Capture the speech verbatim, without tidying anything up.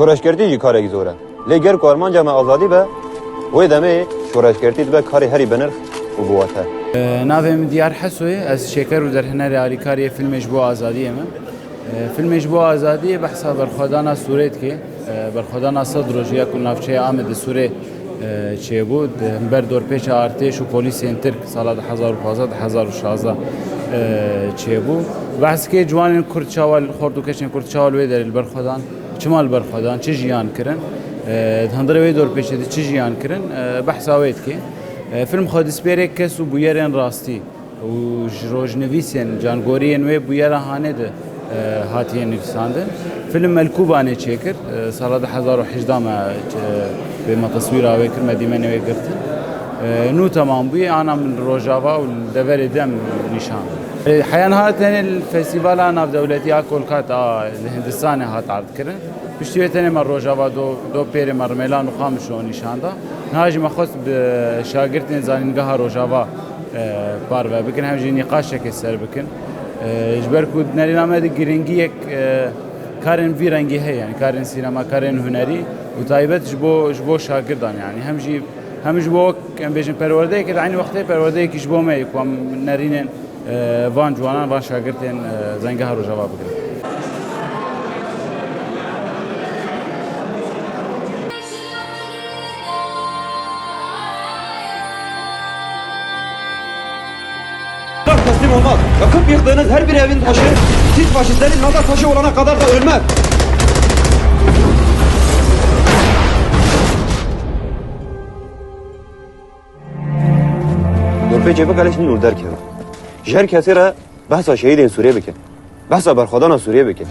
Şoreşgertî jî karekî zor e. Lê ger ku armanca me azadî be, wê demê şoreşgertî dibe karê herî binirx û biwate. Navê min Diyar Heso ye, ez çêker û derhênerê alîkariyê filmê Ji Bo Azadiyê me. Filmê Ji Bo Azadiyê behsa berxwedana Sûrê dike. Berxwedana sed rojî ya ku navçeya Amedê Sûrê çêbû, di hember dorpêça artêş û polîsên Tirk sala du hezar û pazdeh, du hezar û şazdeh çêbû. Behs dike ciwanên Kurd çawa li, xort û keçên Kurd çawa li wê derê li ber xwe dan, çima li ber xwe dan, çi jiyan kirin, e, di hundirê wê dorpêçê de çi jiyan kirin, e, behsa wê dike. E, film xwe dispêrê kes û bûyerên rastî û ji rojnivîsên, cangoriyên wê bûyera hanê de, e, hatiye nivîsandin. Film me li Kobanê çêkir, e, sala du hezar û hejdeh me, e, bê me teswîra wê kir, me dîmenê wê girtin. E, nû temam bûye, ana min li Rojava û li deverê dem nîşan. E, heya niha tenê li Festîvala Navdewletî a Kolkata a li Hindistanê hat erdkirin. Piştî wê tenê me Rojava do, do pêrê me Rimêlan û Qamişlo nîşan da. Niha jî me xwest bi şagirtên zanîngeha Rojava, e, parve bikin, hem jî nîqaşekê ser bikin. E, ji ber ku di nerîna me de girîngiyek, e, karên vî rengî heye, yani karên sînema, karên hunerî û taybet ji bo, ji bo şagirdan, yani hem jî, hem ji bo, em bêjin, perwerdeyekê, di eynî wextê perwerdeyekî ji bo me ye ku em nerînên e, van ciwanan, van şagirtên, e, zanîngeha Rojava bigirin. Teslim olmaz. Yakıp yıktığınız her bir evin taşı, siz faşistlerin nazar taşı olana kadar da ölmez. Dorpêçê bikelişin û derkevin. Ji her kesê re behsa şehîdên Sûriyê bikin. Behsa berxwedana Sûriyê bikin.